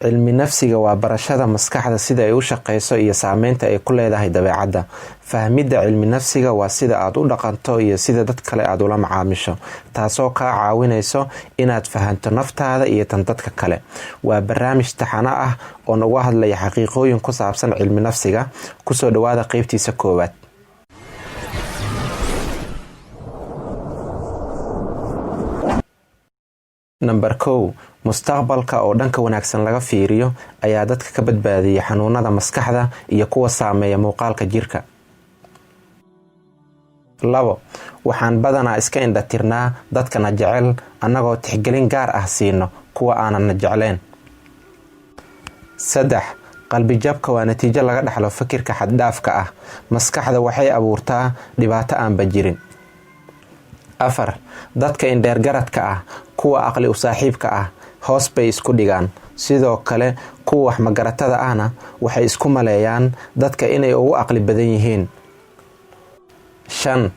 Cilmi nafsiga waa barashada maskaxda sida ay u shaqeyso iyo saameynta ay ku leedahay dabeecadda. Fahmidda cilmi nafsiga waa sida aad u dhaqanto iyo sida dad kale aad ula macaamisho, taasoo kaa caawinayso inaad fahanto naftaada iyo tan dadka kale. Waa barnaamij taxano ah oo nagu hadlaya xaqiiqooyin ku saabsan cilmi nafsiga. Kusoo dhawaada qeybtiisa koowaad. Namber 1, mustaqbalka oo dhanka wanaagsan laga fiiriyo ayaa dadka ka badbaadiya xanuunada maskaxda iyo kuwa saameeya muuqaalka jirka. 2, waxaan badanaa iska indhatirnaa dadkana jecel, annagoo tixgelin gaar ah siino kuwa aanan na jecleen. 3, qalbijabka waa natiijo laga dhaxlo fikirka xaddhaafka ah. Maskaxda waxay abuurtaa dhibaato aanba jirin. 4, dadka indheergaradka ah, kuwa aqli u saaxiibka ah, hoos bay isku dhigaan. Sidoo kale kuwa wax magaratada ahna waxay isku maleeyaan dadka inay ugu aqli badan yihiin. 5,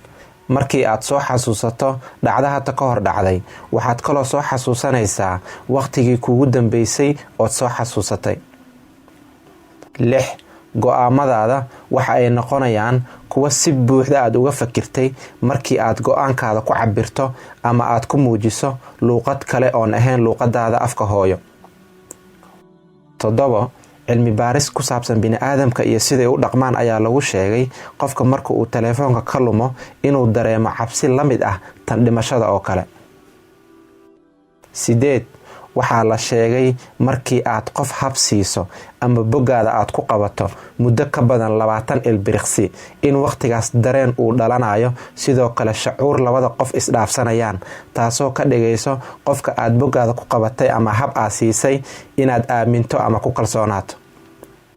markii aad soo xasuusato dhacda hata ka hor dhacday, waxaad kaloo soo xasuusanaysaa waqtigii kuugu dambeysay ood soo xasuusatay. 6, go'aamadaada waxa ay noqonayaan kuwa si buuxda aad uga fakirtay markii aad go'aankaada ku cabirto ama aad ku muujiso luuqad kale oon ahayn luuqadaada afka hooyo. 7, cilmi baaris ku saabsan bini'aadamka iyo siday u dhaqmaan ayaa lagu sheegay qofka marka uu telefoonka ka lumo inuu dareemo cabsi la mid ah tan dhimashada oo kale. 8, waxaa la sheegay markii aad qof hab siiso ama boggaada aad ku qabato muddo ka badan 20 ilbiriqsi in waqtigaas dareen uu dhalanayo, sidoo kale shacuur labada qof isdhaafsanayaan, taasoo ka dhigayso qofka aad boggaada ku qabatay ama hab aad siisay inaad aaminto ama ku kalsoonaato.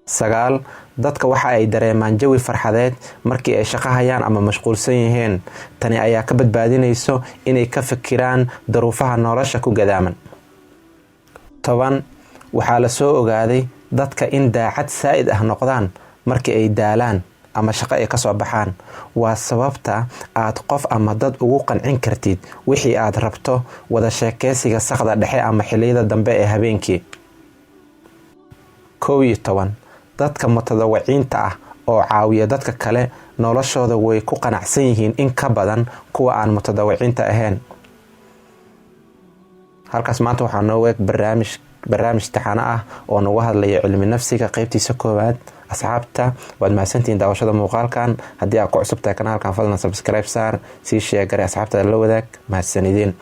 9, dadka waxa ay dareemaan jawi farxadeed markii ay shaqo hayaan ama mashquulsan yihiin. Tani ayaa ka badbaadinayso inay ka fikiraan daruufaha nolosha ku gadaaman. 10, waxaa la soo ogaaday dadka in daacad saa'id ah noqdaan markii ay daalaan ama shaqo ay kasoo baxaan. Waa sababta aad qof ama dad ugu qancin kartid wixii aad rabto wada sheekeysiga saqda dhexe ama xilliyada dambe ee habeenkii. 11, dadka mutadawaciinta ah oo caawiya dadka kale noloshooda way ku qanacsan yihiin in ka badan kuwa aan mutadawaciinta ahayn. Halkaas maanta waxaa noo eeg barnaamij taxano ah oo nagu hadlaya cilmi nafsiga qeybtiisa koowaad. Asxaabta, waad mahadsantihiin daawashada muuqaalkan. Haddii aad ku cusub tahay kanaalkan, fadlan subscribe saar, sii share garee, asxaabtada la wadaag. Mahadsanideen.